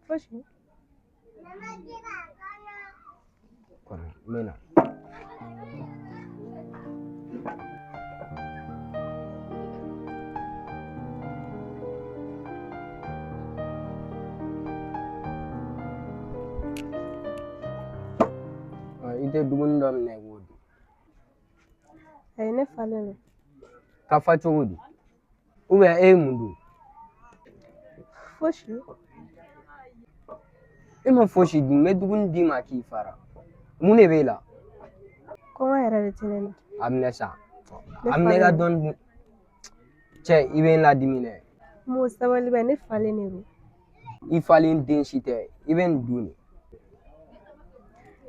Fosi. Kɔnɔ, n bɛ na. I tɛ dumuni dɔ minɛ i k'o dun. Ayi, ne falen don. Ka fa cogo di? Ou bien e ye mun dun? Fosi. E ma fosi dun, n bɛ dumuni d'i ma k'i fara. Mun de b'e la? Kɔngɔ yɛrɛ de tɛ ne la. A minɛ sa. Ne A minɛ ka falen don. dɔɔni dun. Cɛ, i bɛ n ladimi dɛ. Mo sabali bɛ, ne falen de don. I falen den si tɛ, i bɛ nin dun de.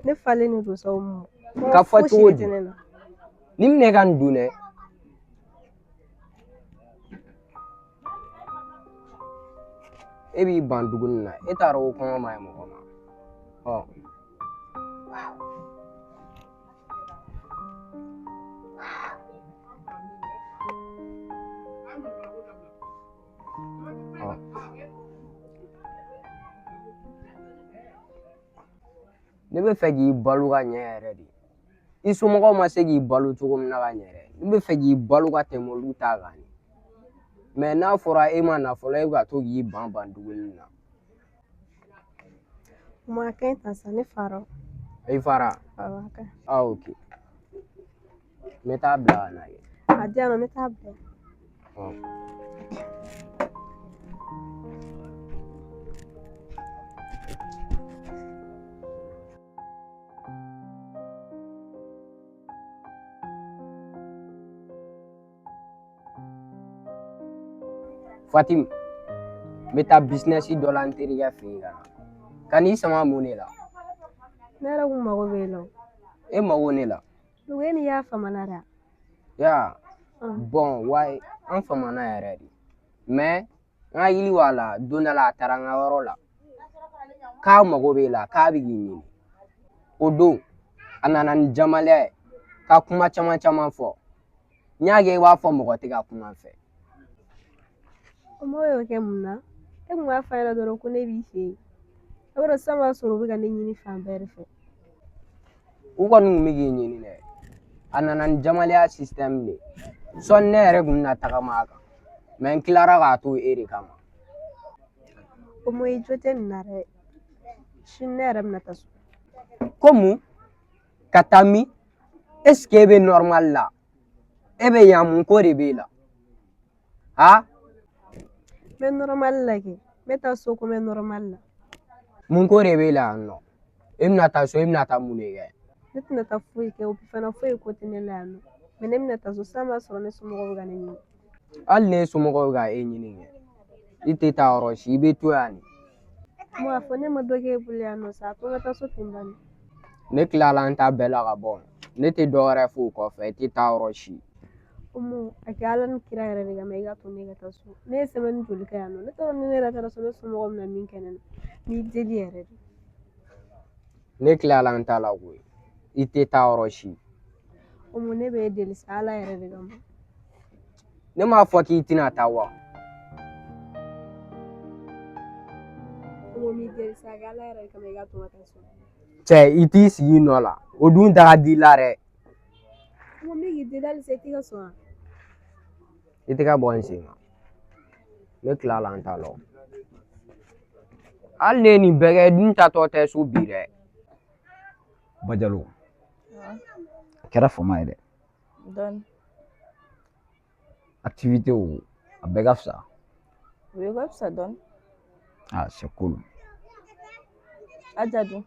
Ne falen de don sa o mo. Ka Kɔngɔ fa fosi cogo de di? tɛ ne la. Nin minɛ ka nin dun dɛ. E b'i ban dumuni na, e t'a dɔn ko kɔngɔ man ɲi mɔgɔ ma. Ɔ. Ɔ. Ne bɛ fɛ k'i balo ka ɲɛ yɛrɛ de. I somɔgɔw ma se k'i balo cogo min na ka ɲɛ dɛ. Ne bɛ fɛ k'i balo ka tɛmɛ olu ta kan. Mɛ n'a fɔra e ma na fɔlɔ, e bɛ ka to k'i ban ban dumuni na. Mo a ka ɲi tan sa, ne fara. I fara? Awɔ, a ka ɲi. Ah, ok. N bɛ taa bila ka na kɛ. A di yan nɔ, n bɛ taa bila. Ɔ. Fatim, n bɛ taa bisinɛsi dɔ la n terikɛ fɛ yen ka na. Ka n'i sama mun de la? Ne yɛrɛ kun mago b'e la o. E mago ne la? Dugu e ni y'a famana de. Ya, bɔn wayi, an famana yɛrɛ de. Mɛ n hakili b'a la don dɔ la a taara n ka yɔrɔ la k'a mago b'e la, k'a bɛ k'i ɲini. O don a nana ni jamalenya ye ka kuma caman caman fɔ. N y'a kɛ i b'a fɔ mɔgɔ tɛ ka kuma n fɛ. O m'o y'o kɛ mun na? E kun b'a f'a ɲɛna dɔrɔn ko ne b'i fɛ yen. A b'a dɔn sisan b'a sɔrɔ u bɛ ka ne ɲini fan bɛɛ de fɛ. U kɔni kun bɛ k'i ɲini dɛ. A nana ni jamalenya système de ye. Sɔni ne yɛrɛ kun bɛna tagama a kan. Mɛ n tilara k'a to e de kama. O mɔ i jo tɛ nin na dɛ. Sini ne yɛrɛ bɛna taa so. Ko mun? Ka taa min? Est ce que e bɛ normal la? E bɛ yan mun ko de b'e la? Ha? N bɛ normal la kɛ. N bɛ taa so komi normal la. Mun ko de b'e la yan nɔ? E bɛna taa so, e bɛna taa mun de kɛ? Ne tɛna taa foyi kɛ, o fana foyi ko tɛ ne la yan nɔ. Mais ne bɛna taa so, sisan b'a sɔrɔ ne somɔgɔw bɛ ka ne ɲini. Hali ne somɔgɔw bɛ ka e ɲini kɛ, i tɛ taa yɔrɔ si, i bɛ to yan de. Mo a fɔ ne ma dɔ k'e bolo yan nɔ sa, a to n ka taa so ten bani. Ne tilala n ta bɛɛ la ka bɔ. Ne tɛ dɔ wɛrɛ fɔ o kɔfɛ, i tɛ taa yɔrɔ si. Umu, a kɛ Ala ni kira yɛrɛ de kama i ka to ne ka taa so. Ne ye semaine joli kɛ yan nɔ? Ne t'a dɔn ni ne yɛrɛ taara so ne somɔgɔw bɛna min kɛ ne na. N b'i deli yɛrɛ de. Ne tilala n ta la koyi. I tɛ taa yɔrɔ si. Umu, ne b'e deli sa Ala yɛrɛ de kama. Ne m'a fɔ k'i tɛna taa wa? Umu, n b'i deli sa, a kɛ Ala yɛrɛ de kama i ka to n ka taa so. Cɛ, i t'i sigi i nɔ la. O dun da ka di i la dɛ. Umu, n bɛ k'i deli halisa i tɛ ka sɔn wa? I tɛgɛ bɔ n sen kan. Ne tilala n ta la. Hali ne ye nin bɛɛ kɛ, i dun taatɔ tɛ so bi dɛ. Bajalo, a kɛra fama ye dɛ. Dɔɔni. Activité o, a bɛɛ ka fisa. O bɛɛ ka fisa dɔɔni. Ah, c'est cool. Aja dun?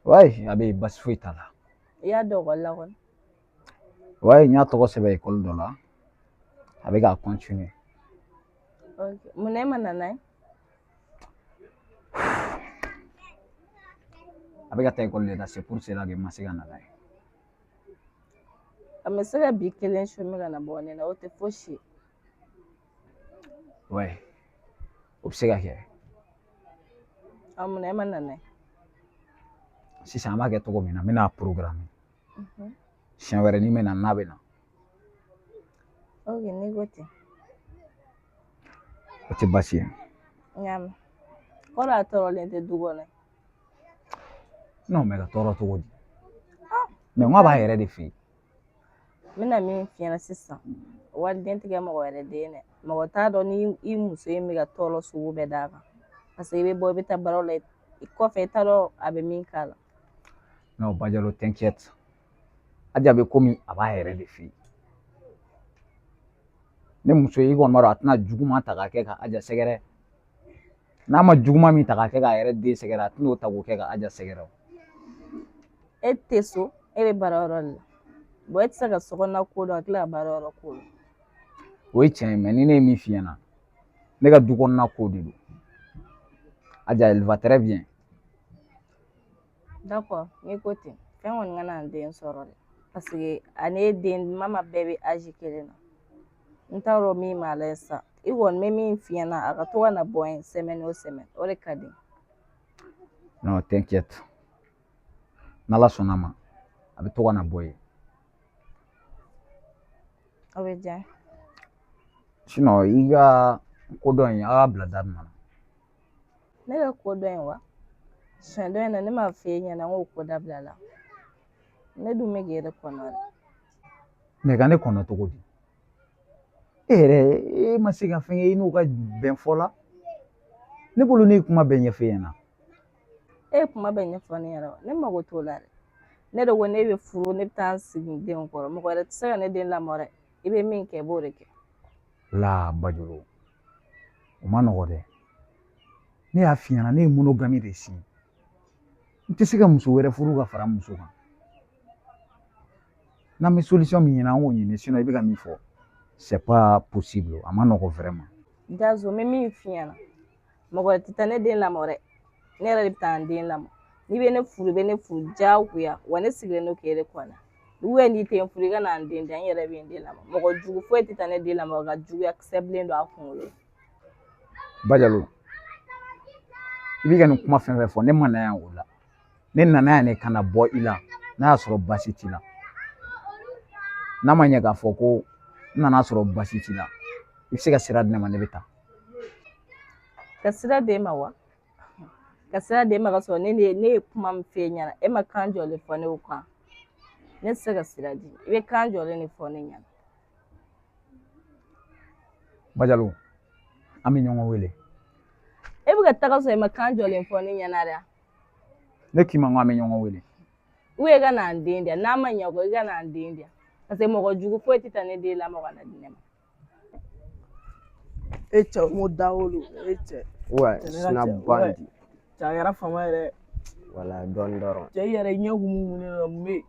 Ouais, a bɛ yen, basi foyi t'a la. I y'a dɔn ekɔli la kɔni? Ouais, n y'a tɔgɔ sɛbɛn ekɔli dɔ la. A bɛ k'a continuer. Ok. Mun na e ma na n'a ye? A bɛ ka taa ekɔli de la, c'est pour cela que n ma se ka na n'a ye. A ma se ka bi kelen chômer ka na bɔ ne na, o tɛ fosi ye. Ouais, o bɛ se ka kɛ. A mun na e ma na n'a ye? Sisan an b'a kɛ cogo min na, n bɛna programme. Siɲɛ wɛrɛ ni n bɛ na, n'a bɛ na. Ok, n'i ko ten. O tɛ baasi ye. N y'a mɛn. Kɔrɔ a tɔɔrɔlen tɛ du kɔnɔ. Non, mais ka tɔɔrɔ cogo di? Mais n ko a b'a yɛrɛ de fɛ yen. N bɛna min f'i ɲɛna sisan, waliden tɛ kɛ mɔgɔ wɛrɛ den dɛ. Mɔgɔ t'a dɔn ni i muso in bɛ ka tɔɔrɔ sugu bɛɛ d'a kan. Parce que i bɛ bɔ i bɛ taa baaraw la, i kɔfɛ i t'a dɔn a bɛ min k'a la. Non, Bajalo, t'inquiète. Aja bɛ komi a b'a yɛrɛ de fɛ yen. Ne muso i kɔni b'a dɔn a tɛna juguman ta k'a kɛ ka Aja sɛgɛrɛ. N'a ma juguman min ta k'a kɛ k'a yɛrɛ den sɛgɛrɛ, a tɛn'o ta k'o kɛ ka Aja sɛgɛrɛ o. E tɛ so, e bɛ baarayɔrɔ de la. Bon, e tɛ se ka sokɔnɔna ko dɔn ka tila ka baarayɔrɔ ko dɔn. O ye tiɲɛ ye, mais ni ne ye min f'i ɲɛna, ne ka du kɔnɔna ko de don. Aja, elle va très bien. D'accord, n'i ko ten. Fɛn kɔni kana n den sɔrɔ dɛ. Parce que ale den mama bɛɛ bɛ âge kelen na. N t'a dɔn min b'a la sisan. I kɔni bɛ min f'i ɲɛna, a ka to ka na bɔ yen semaine o semaine, o de ka di. Non, t'inquiète. N'Ala sɔnna ma, a bɛ to ka na bɔ yen. O bɛ diya. Sinon, i ka ko dɔ in, a y'a bila da jumɛn na? Ne ka ko dɔ in wa? Siɲɛ dɔ in na, ne m'a f'e ɲɛna n k'o ko dabila la. Ne dun bɛ k'e de kɔnɔ dɛ. Mais ka ne kɔnɔ cogo di? E yɛrɛ, e ma se ka fɛn kɛ i n'u ka bɛn fɔ la. Ne bolo ne ye kuma bɛɛ ɲɛf'e ɲɛna. E ye kuma bɛɛ ɲɛfɔ ne ɲɛna wa? Ne mago t'o la dɛ. Ne de ko ne bɛ furu, ne bɛ taa n sigi n denw kɔrɔ. Mɔgɔ wɛrɛ tɛ se ka ne den lamɔ dɛ. I bɛ min kɛ, i b'o de kɛ. La Bajolo, o ma nɔgɔ dɛ. Ne y'a f'i ɲɛna, ne ye monogamie de signé. N tɛ se ka muso wɛrɛ furu ka fara n muso kan. N'an bɛ solution min ɲini, an k'o ɲini, sinon i bɛ ka min fɔ, c'est pas possible, a ma nɔgɔ vraiment. Jazo, n bɛ min f'i ɲɛna, mɔgɔ wɛrɛ tɛ taa ne den lamɔ dɛ. Ne yɛrɛ de bɛ taa n den lamɔ. N'i bɛ ne furu, i bɛ ne furu diyagoya, wa ne sigilen don k'e de kɔnɔ. Ou n'i tɛ n furu, i ka na n den di yan, n yɛrɛ bɛ n den lamɔ. Mɔgɔ jugu foyi tɛ taa ne den lamɔ ka juguya kisɛ bilen don a kunkolo la. Bajalo, i bɛ ka nin kuma fɛn fɛn fɔ, ne ma na yan o la. Ne nana yan de ka na bɔ i la, n'a y'a sɔrɔ baasi t'i la. N'a ma ɲɛ k'a fɔ ko n nana sɔrɔ baasi t'i la, i bɛ se ka sira di ne ma, ne bɛ taa. Ka sira d'e ma wa? Ka sira d'e ma ka sɔrɔ ne ye kuma min f'e ɲɛna, e ma kan jɔlen fɔ ne o kan. Ne tɛ se ka sira di. I bɛ kan jɔlen de fɔ ne ɲɛna. Bajalo, an bɛ ɲɔgɔn wele. E bɛ ka taga sɔrɔ i ma kan jɔlen fɔ ne ɲɛna dɛ. Ne k'i ma ko an bɛ ɲɔgɔn wele. Ou i ka na n den di yan, n'a ma ɲɛ ko i ka na n den di yan. Parce que mɔgɔ jugu foyi tɛ taa ne den lamɔ ka na di ne ma. E cɛ, n ko dawolo, e cɛ. Ouais, Cɛ ne ka sina cɛ, ouais. bandi. Cɛ a kɛra fama yɛrɛ. Wala dɔɔni dɔrɔn. Cɛ i yɛrɛ i ɲɛ kumu kumu don mun bɛ yen?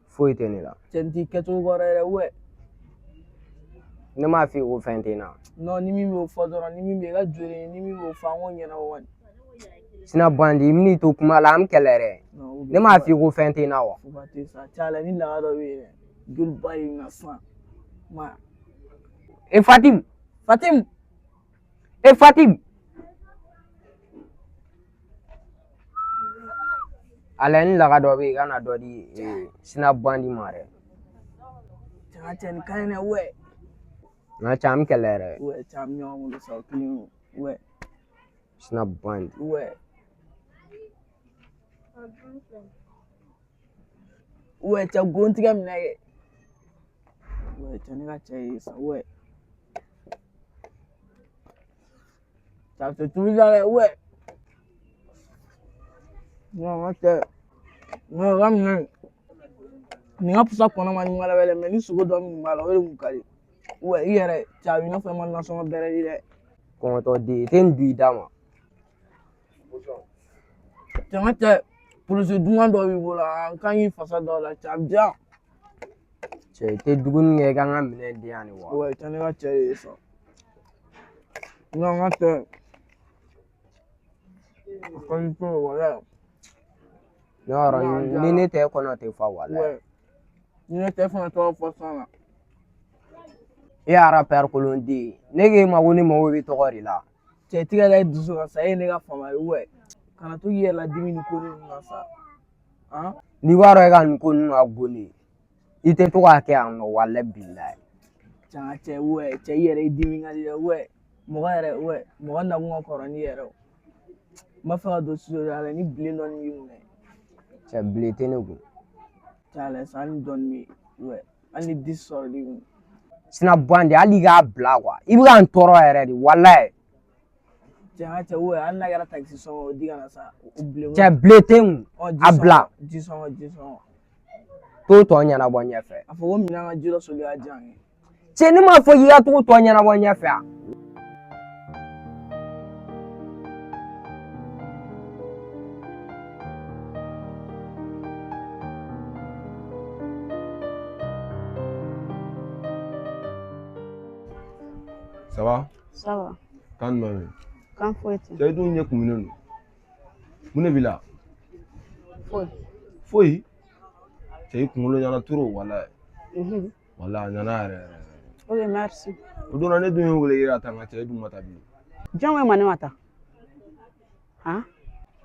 Foyi tɛ ne la. Cɛ n t'i kɛcogo kɔrɔ yɛrɛ ouais. Ne m'a f'i ye ko fɛn tɛ n na. Non ni min b'o fɔ dɔrɔn ni min bɛ yen i ka joli ni min b'o fɔ an k'o ɲɛnabɔ kɔni. Sina bandi, i bɛn'i to kuma la an bɛ kɛlɛ dɛ. Non ou Ne bien m'a fuba f'i ye ko fɛn tɛ n na wa? fuba tɛ sa. Cɛ a la ni laga dɔ bɛ yen dɛ. Joli ba de bɛ na sisan. Ma E Fatim, Fatim. e Fatim. A la ni laga dɔ bɛ yen i ka na dɔ di sina bandi ma dɛ. Cɛ n ka cɛ nin ka ɲi dɛ ouais. N ka cɛ an bɛ kɛlɛ yɛrɛ. Ouais cɛ an bɛ ɲɔgɔn bolo sa o kelen o. Ouais Sina bandi. ouais. Ouais cɛ gon tigɛ minɛ kɛ. Ouais cɛ ne ka cɛ ye sa ouais. Cɛ a tɛ tobili la dɛ ouais. Non n ka cɛ. Non ka minɛ nin ka fisa kɔnɔ ma ni wɛrɛ mɛ ni sogo dɔɔni kun b'a la o de kun ka di. Ouais i yɛrɛ cɛ a b'i n'a fɔ i ma nasɔngɔ bɛrɛ di dɛ. Kɔngɔtɔ den i tɛ nin dun i da ma. Cɛ n ka cɛ polisi duman dɔ b'i bolo an kan k'i fasa da o la cɛ a bɛ diya. Cɛ i tɛ dumuni kɛ i ka n ka minɛn di yan de wa? Ouais cɛ ne ka cɛ de ye sa. Non n ka cɛ. A ka di trop walayi. Ne y'a Non a dɔn ni diyara. ne tɛ e kɔnɔ tɛ fa walayi. Ouais ni ne tɛ e fana tɔgɔ fɔ sisan na. E ye arapɛri kolon den ye. Ne k'e ma ko ne mago bɛ tɔgɔ de la. Cɛ i tigɛ da i dusu kan sa e ye ne ka faama ye ouais. Kana to k'i yɛrɛ ladimi nin ko ninnu na sa. Han? N'i b'a dɔn e ka nin ko ninnu ka go ne ye, i tɛ to k'a kɛ yan nɔ walayi bilayi. Cɛ n ka cɛ ouais cɛ i yɛrɛ i dimi ka di dɛ ouais. Mɔgɔ yɛrɛ ouais mɔgɔ nakun ka kɔrɔ n'i yɛrɛ o. N b'a fɛ ka don studio la ni bilen dɔɔni b'i kun dɛ. Cɛ bilen tɛ ne kun. Cɛ a lajɛ sa hali ni dɔɔni bɛ yen ouais hali ni 10 sɔrɔl'i kun. Sina bandi hali i k'a bila kuwa. I bɛ ka n tɔɔrɔ yɛrɛ de walayi. Cɛ n ka cɛ ouais hali n'a kɛra takisi sɔngɔ o di ka na sa o bilen Cɛ bilen tɛ n kun. Ɔ ji A bila. sɔngɔ ji sɔngɔ ji sɔngɔ. T'o tɔ ɲɛnabɔ ɲɛfɛ. A fɔ ko minɛn ka ji dɔ soli ka di yan. Cɛ ne m'a fɔ k'i ka t'o tɔ ɲɛnabɔ ɲɛfɛ a? Ça va? Ça va. Kan jumɛn bɛ yen? Kan foyi tɛ. Cɛ i dun ɲɛ kumunen don. Mun de b'i la? Foyi. Foyi. Cɛ i kunkolo ɲɛna trop walayi. Mhm. Walayi a ɲɛna yɛrɛ yɛrɛ. Ok, merci. O don na ne dun ye n wele k'e ka taa n ka cɛ e dun ma taa bilen. Jɔn ko e ma ne ma taa? Han?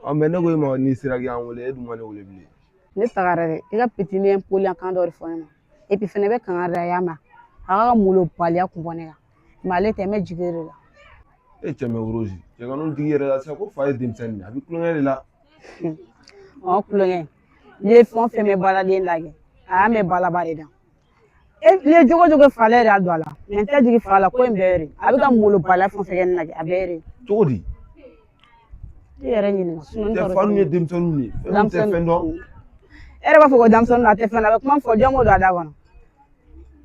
Ɔ mɛ ne ko e ma n'i sera k'i y'an wele e dun ma ne wele bilen. Ne tagara dɛ. I ka petini ye poli kan dɔ de fɔ ne ma. Et puis fɛnɛ bɛ kangari da y'a ma. A ka molobaliya kun bɔ ne kan. Mais ale tɛ n bɛ jigin e de la. E cɛ mɛ Rose cɛ ka n'olu digi i yɛrɛ la sisan ko fa ye denmisɛnnin de ye a bɛ kulonkɛ de la. Ɔ kulonkɛ. N'i ye fɛn o fɛn mɛn baladen da kɛ, a y'a mɛn balaba de da. E n'i ye jogo jogo fa ale yɛrɛ y'a don a la. Mais n tɛ jigin fa la ko in bɛɛ ye de. A bɛ ka molobaliya fɛn o fɛn kɛ ne la kɛ, a bɛɛ ye de. Cogo di? I yɛrɛ ɲininka. Sinon n Cɛ t'a dɔn fa dun ye cogo min. denmisɛnninw de ye fɛn min tɛ fɛn dɔn. E yɛrɛ b'a fɔ ko denmisɛnnin a tɛ fɛn na a bɛ kuma fɔ jɔn b'o don a da kɔnɔ.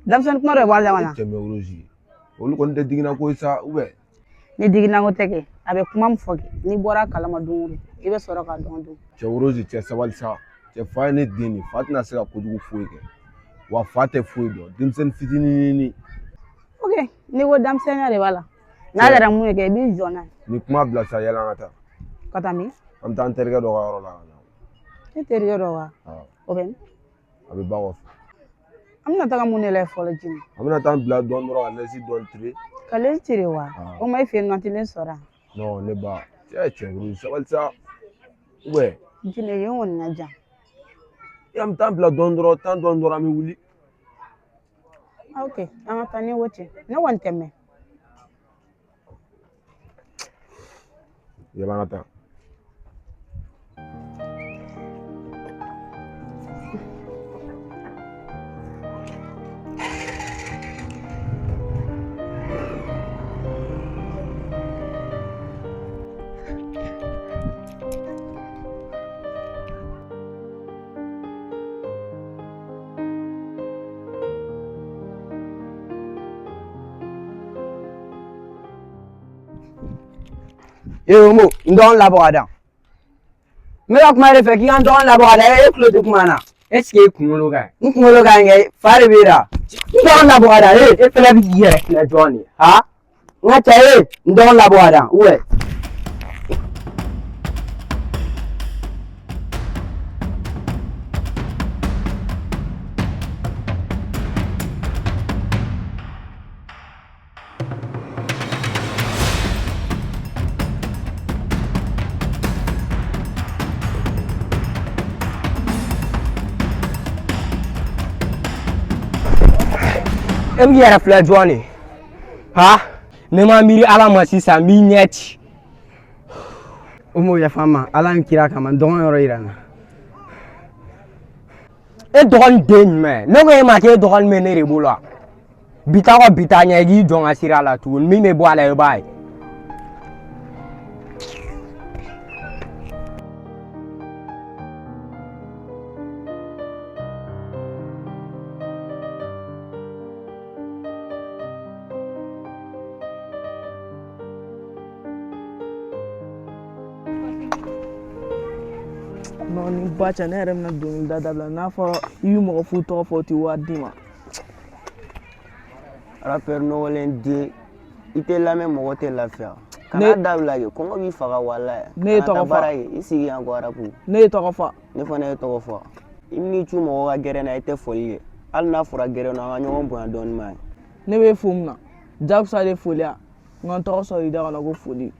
Denmisɛnnin kuma dɔ de bɔ a da E kɔnɔ. cɛ mɛ Rose olu kɔni tɛ digina ko ye sa ou bien. Ni diginako tɛ kɛ a bɛ kuma min fɔ kɛ n'i bɔra a kalama don o don i bɛ sɔrɔ k'a dɔn don. Cɛ Rose cɛ sabali sa cɛ fa ye ne den de ye fa tɛna se ka kojugu foyi kɛ wa fa tɛ foyi dɔn denmisɛnnin fitinin. Ok n'i ko denmisɛnninya de b'a la n'a Cɛ kɛra mun ye kɛ i b'i jɔ n'a ye. nin kuma bila sa yɛlɛ an ka taa. Ka taa min? An bɛ taa an terikɛ dɔ ka yɔrɔ la ka na. Ne terikɛ dɔ wa? Awɔ, O bɛ min? a bɛ ba kɔfɛ. An bɛna taga mun de la fɔlɔ Jini? An bɛna taa an bila dɔɔnin dɔrɔn ka lɛsi dɔɔnin tire. Ka lɛsi tire wa? Awɔ. O ma e fɛ yen nɔ an tɛ lɛsi sɔrɔ yan. Non ne ba cɛ cɛ Rose sabali sa ou bien. Jini yen kɔni ka jan. E an bɛ taa bila dɔɔnin dɔrɔn tan dɔɔnin dɔrɔn an bɛ wuli. Ok an ka taa ni ko cɛ ne kɔni tɛ mɛn. Yɛlɛ an ka taa. Ee Omo, n dɔgɔnin labɔ ka da. N bɛ ka kuma e de fɛ k'i ka n dɔgɔnin labɔ ka da e tulo tɛ kuma na. Est ce que e kunkolo ka ɲi? N kunkolo ka ɲi kɛ fa de b'e la. N dɔgɔnin labɔ ka da ee. E fɛnɛ bɛ k'i yɛrɛ filɛ jɔn de ye han? N ka cɛ ee n dɔgɔnin labɔ ka da ouais. E bɛ k'i yɛrɛ filɛ jɔn de ye han? Ne ma miiri Ala ma sisan n b'i ɲɛ ci. Omo yafa n ma Ala ni kira kama n dɔgɔnin yɔrɔ yira n na. E dɔgɔnin den jumɛn? Ne ko e ma k'e dɔgɔnin bɛ ne de bolo wa? Bi ta kɔ bi ta ɲɛ i k'i jɔ n ka sira la tuguni min bɛ bɔ a la i b'a ye. Non ni ba cɛ ne yɛrɛ bɛna dɔnkilida dabila n'a fɔra i bɛ mɔgɔ fu tɔgɔ fɔ o tɛ wari d'i ma. Rappeur nɔgɔlen den i tɛ lamɛn mɔgɔ tɛ lafiya kana dabila kɛ kɔngɔ b'i faga walayi. Ne ye tɔgɔ fɔ i sigi yan ko rap. Ne ye tɔgɔ fɔ. Ne fana ye tɔgɔ fɔ i bɛn'i cu mɔgɔ ka gɛrɛn na i tɛ foli kɛ hali n'a fɔra gɛrɛn na an ka ɲɔgɔn bonya dɔɔni ma ye. Ne bɛ fo mun na jagosa de foli ya n ka n tɔgɔ sɔrɔ i da kɔnɔ ko foli.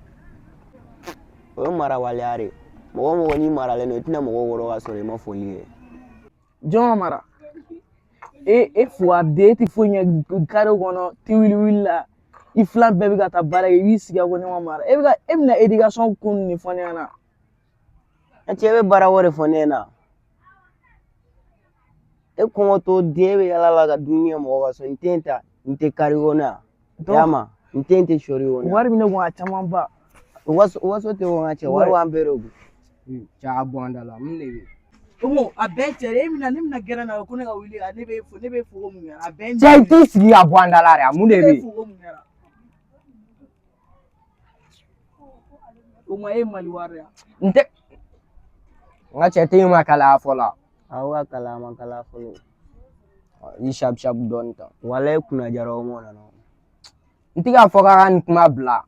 O ye marabaliya de ye mɔgɔ o mɔgɔ n'i maralen don i tɛna mɔgɔw kɔrɔ ka sɔrɔ i ma foli kɛ. Jɔn ma mara e e fugariden e tɛ foyi ɲɛ kare kɔnɔ ti wuli wuli la i filan bɛɛ bɛ ka taa baara kɛ i b'i sigi ko ne ma mara e bɛ ka e bɛna éducation ko ninnu de fɔ ne ɲɛna. E cɛ bɛ baara wɛrɛ fɔ ne ɲɛna e kɔngɔtɔ den e bɛ yaala la ka dumuni kɛ mɔgɔ ka so n tɛ ta n tɛ kari kɔnɔ yan i y'a ma n tɛ tɛ sɔri kɔnɔ wari bɛ ne kun a caman ba. U ka so tɛ ko n ka cɛ wari b'an bɛɛ de kun. Cɛ a bɔ an da la mun de bɛ yen? Omo a bɛɛ cɛ e bɛna ne bɛna gɛrɛn na ko ne ka wuli ka ne bɛ fo ne bɛ fo ko mun kɛra a bɛɛ. Cɛ i t'i sigi ka bɔ an da la de mun de bɛ Ne bɛ yen? fo ko mun kɛra. O ma e ye Mali wari ya. N tɛ n ka cɛ tɛ ma kalaya fɔlɔ. Aw ka kalan ma kalan fɔlɔ. I sabu sabu dɔɔni ta. Walayi kunna jara o mɔn nana. N tɛ k'a fɔ k'a ka nin kuma bila.